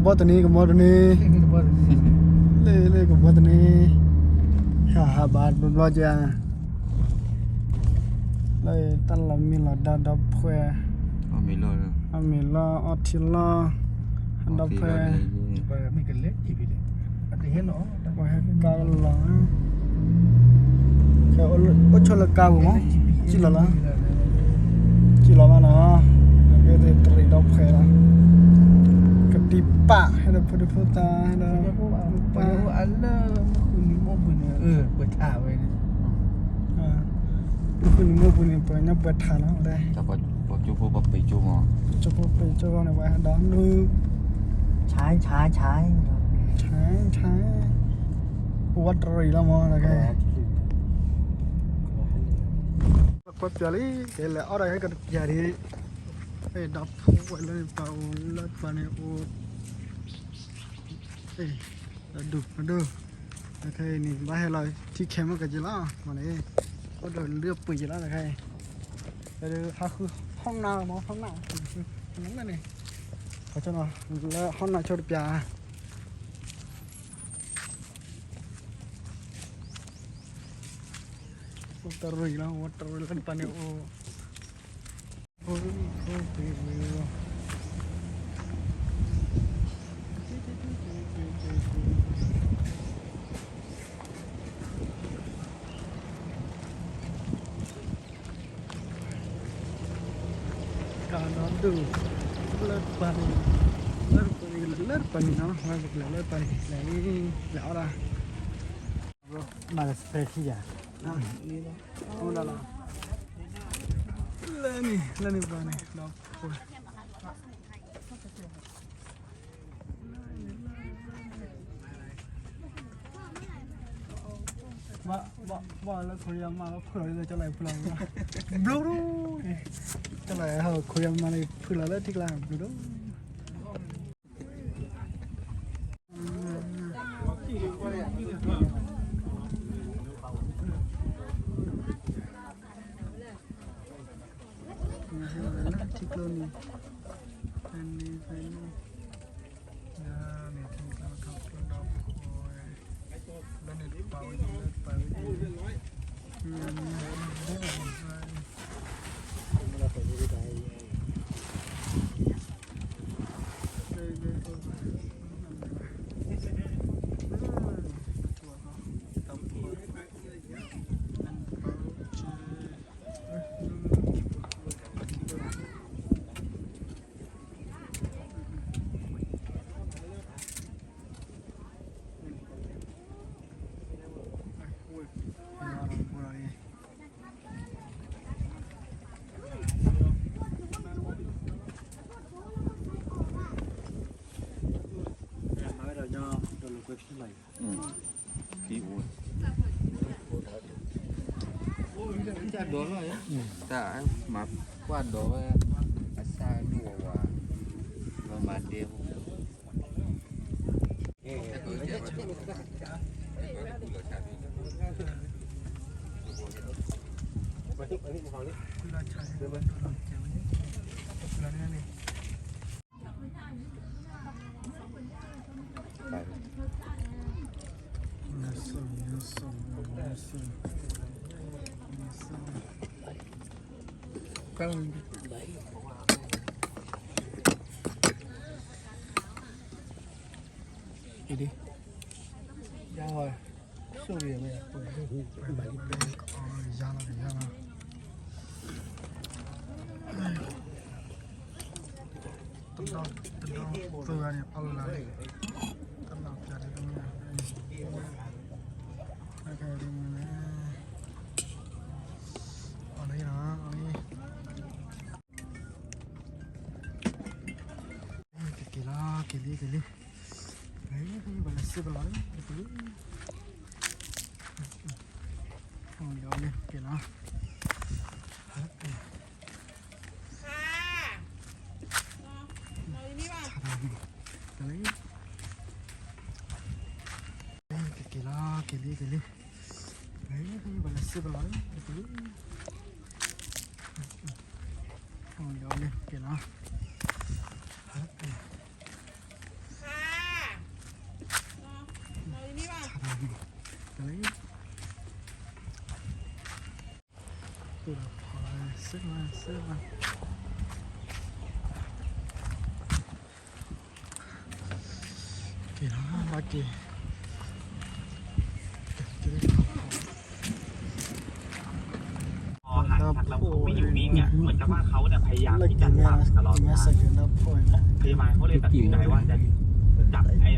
ဘီတနံၤ ကဘီတနံၤ, လၢလၢကဘီတနံၤ, ဟးဟးဘၣ်တဘျီဘျီက, လၢတၢ်လီၤမံလီၤဒါဒီဖှဲ, အမံၤလီၤအီထံလီၤ, ဒီဖှဲ, ပှၤဟဲကါလီၤ, အိၣ်ဆိးလၢကါပူၤမး, စံၣ်လီၤလီၤ, စံၣ်လီၤမးနီၤ, တရံးဒီဖှဲလီၤ, ကတံာ်ပာ် ဟဲဒီးဖိဒံဖိသၣ် ဟဲဒီးပှၤ လၢမုၢ်ဃုနံၤမုၢ်ပှဲၤန့ၣ် ပှဲၤထးဝဲန့ၣ်, မုၢ်ဃုနံၤမုၢ်ပှဲၤန့ၣ် ပှၤကညီပှဲၤထးလီၤ, ပှၤကၠိဖိပှၤပ့ၤကၠိမး, ကၠိဖိပ့ၤကၠိမးန့ၣ် ပှၤဟဲဒီးနု, ဆါဆါဆါ, ဆါဆါ, ပဝဲတရံးလီၤမး, ကွၢ်ပျးလံ, ကဲလဲၤအီၣ်ဒီးဟဲကတပျးဒံး, ဒီဖိဝဲလၢန့ၣ်ပှၤအိၣ်လၢပှၤန့ၣ်အိၣ်, ဒူၣ်ဒူၣ်, ခဲအံၤန့ၣ် ဘၣ်ဟဲလီၤထံခဲမုၢ်ကက့ၤလီၤ, မ့ၢ်န့ၣ်, အိၣ်ဒီးလၢပှ့ၤက့ၤလီၤတခါအံၤ, ဟးဃုဟီၣ်နၢ်မး ဟီၣ်နၢ်, န့ၣ်, လၢဟီၣ်နၢ်ဆိတပျး အိၣ်တရံးလီၤ အိၣ်တရံးလီၤ ပှၤန့ၣ်အိၣ်, အိၣ်, အိၣ်, ကဒီးဒူၣ်, လၢပှၤန့ၣ်, လၢပှၤန့ၣ်, လၢပှၤန့ၣ်နီၤ, ဝဲပကလဲၤလၢပှၤန့ၣ် လဲၤလံ, လဲၤအီၣ်ဒၣ်, မၤလၢ spray ထံယၤ, လၢန့ၣ်, လၢန့ၣ်ပှၤန့ၣ်ဒီး, ဘၣ်လၢ Korea မးလၢဖုၣ်လီၤလၢကၠီလီၤဖုၣ်လီၤ, ဘျိဒိၣ်, ကၠီလီၤ Korea မးလၢဖုၣ်လီၤလၢထံကျါ ဘျိဒိၣ်. ထံကျိန့ၣ်, ဖဲန့ၣ်, န့ၣ်ထံကျိထီၣ်ကျိဒီးဖိဝဲ, လၢန့ၣ်ပာ်ဝဲဒ်လၢပာ်ဝဲဒ်, တၢ်ဒိးလီၤ, တၢ်မၤကွၢ်ဒိးဝဲ, အစၢ်နုာ်ဝဲဝဲ, လီၤမၤဒဲဖိ တဒီ, တဒီ, သိဂၤန့ၣ် အီၣ်လၢ်လၢ်, တလီၤပျၢ်လၢကမၣ်, အီၣ်လၢ်လၢ်, အီၣ်လၢ်လၢ, ကက့ၤလီၤ, က့ၤလံ က့ၤလံ, ပလဲၤစ့ပလီၤလံ, က့ၤလံ, က့ၤလီၤ. ကက့ၤလီၤ, က့ၤလံ က့ၤလံ, ပလဲၤစ့ပလီၤလံ, က့ၤလံ, က့ၤလီၤ. ဒီးဖီၣ်စ့ၢ်မးစ့ၢ်မး, က့ၤလီၤလီၤက့ၤ, က့ၤလီၤဖီၣ်, လၢက့ၤမဲၢ် က့ၤမဲၢ်စၢၤက့ၤ လၢဖီၣ်အံၤန့ၣ်